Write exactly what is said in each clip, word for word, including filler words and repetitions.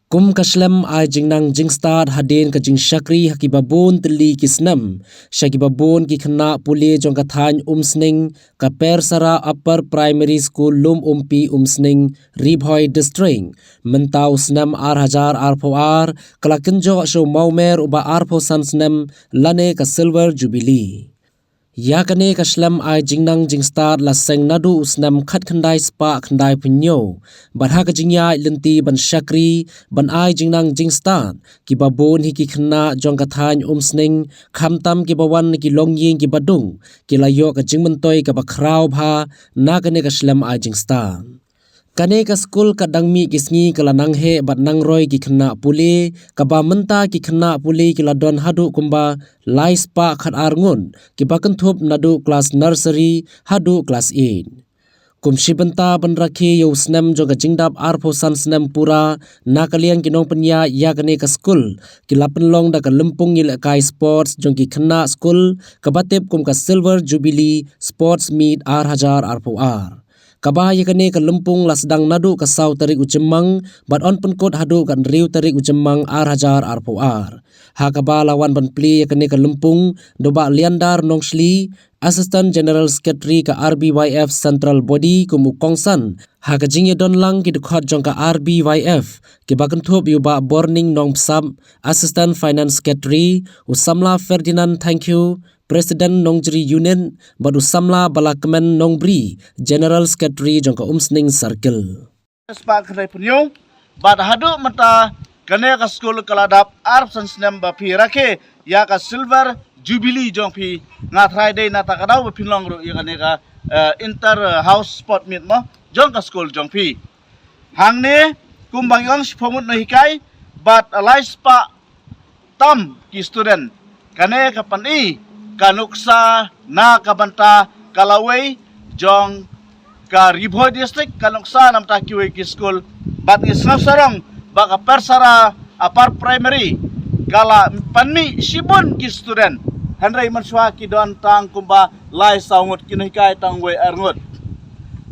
Kum ka slem ai jingnang jingstad hadien ka jingshakri ha kiba bun tylli ki snem sha kiba bun ki khynnah pule jong ka thaiñ Umsning, ka Persara Upper Primary School, Lum Umpi, Umsning, Ri Bhoi District, mynta u snem ar hajar arphew ar ka la kynjoh sha u mawmer uba arphew san snem lane ka Silver Jubilee. Ïa kane ka slem ai jingnang jingstad la seng naduh u snem khatkhyndai spah khyndaiphew hynñiew bad ha ka jingïaid lynti ban shakri ban ai jingnang jingstad, kiba bun hi ki khynnah jong ka thaiñ Umsning, khamtam kiba wan na ki longïing kiba dung, ki la ïoh ka jingmyntoi kaba khraw bha na kane ka slem ai jingstad. Kane ka skul ka dang mih ki sngi ka la nang heh bad nang roi ki khynnah pule, kaba mynta ki khynnah pule ki la don haduh kumba lai spah khatar ngut, kiba kynthup naduh klas nursery haduh klas eight. Kum shi bynta ban rakhe ïa u snem jong ka jingdap arphew san snem pura, na ka liang ki nongpynïaid ïa kane ka skul ki la pynlong da ka lympung ïalehkai sports jong ki khynnah skul, kaba tip kum ka Silver Jubilee Sports Meet ar hajar arphew ar. Kaba ïa kane ka lympung la sdang naduh ka saw tarik u Jymmang bad yn pynkut haduh ka hynriew tarik u Jymmang ar hajar arphew ar. Ha kaba la wan ban plie ïa kane ka lympung da u Bah Liandar Nongshli, Assistant General Secretary ka R B Y F Central Body, kum u kongsan ha ka jingïadon lang ki dkhot jong ka R B Y F, kiba kynthup ïa u Bah Borning Nongbsap, Assistant Finance Secretary, u samla Ferdinand Thangkhiew, President Nongjri Unit, bad u samla Balakmen Nongbri, General Secretary jong ka Umsning Circle. Spah khyndai phew hynñiew, bad haduh mynta kane ka skul ka la dap arphew san snem ba phi rakhe ïa ka Silver Jubilee jong phi. Nga tharai dei na kata ka daw ba phin long ruh ïa kane ka, eh, Inter House Sport Meet mo jong ka skul jong phi. Hangne, kum ba ngi ong, shiphew ngut nonghikai bad lai spah tam ki student. Kane ka pyni ka nuksa na ka bynta ka lawei jong ka Ri Bhoi District, ka nuksa na ka bynta kiwei ki skul. Bad ngi sngewsarong ba ka Persara Upper Primary ka la pynmih shibun ki student, hynrei mynshuwa ki don tang kumba lai saw ngut, ki nonghikai tang wei ar ngut.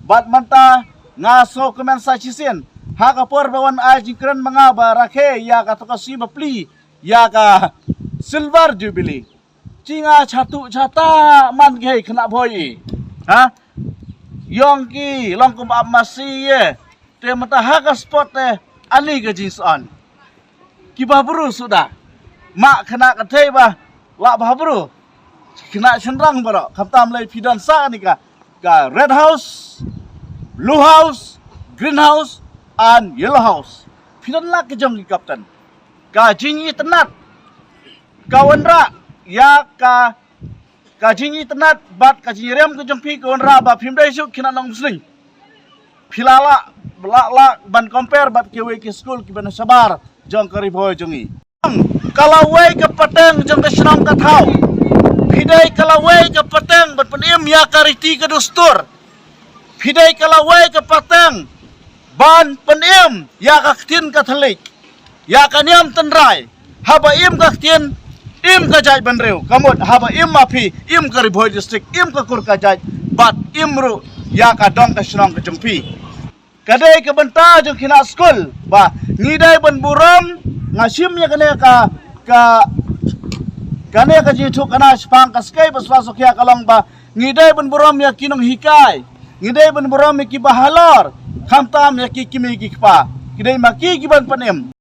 Bad mynta nga sngewkmen sa shisien ha ka por ba wan ai jingkren ma nga ba rakhe ïa ka tokasi ba plie ïa ka Silver Jubilee. Chi nga chatu chata man ki hei khynnah Bhoi i. Ha? Ïong ki long kumba ap masi ïa. Te mynta ha ka sport te ani ka jingsan. Kiba bru suda. Ma khynnah ka thei ba la ba bru. Khynnah shynrang baroh. Khamtam lei phi don sa ni ka, ka red house, blue house, green house and yellow house. Phi don la ki jong ki captain. Ka jingitynnad ka wanrah ïa ka, ka jingitynnad bad ka jingriam ka jong phi ka wanrah ba phim dei shuh khynnah Nongmynsngi. Phi la lah, lah, lah ban compare bad kiwei ki skul kiba na shabar jong ka Ri Bhoi jong i. Ka lawei ka pateng jong ka shnong ka thaw. Phi dei ka lawei ka pateng ban pynim ïa ka riti ka dustur. Phi dei ka lawei ka pateng ban pynim ïa ka ktien ka thylliej, ïa ka niam tynrai. Haba im ka ktien, im ka jaitbynriew. Ka mut haba im ma phi, im ka Ri Bhoi District, im ka kur ka jait, bad im ruh ïa ka dong ka shnong ka jong phi. Ka dei ka bynta jong khynnah skul ba ngi dei ban burom. Nga shim ïa kane ka, ka, kane ka jingïathuhkhana shaphang ka skei ba sla sokhia ka long ba ngi dei ban burom ïa ki nonghikai, ngi dei ban burom ïa kiba halor, khamtam ïa ki kmie ki kpa. Ki dei ma ki ki ban pynim.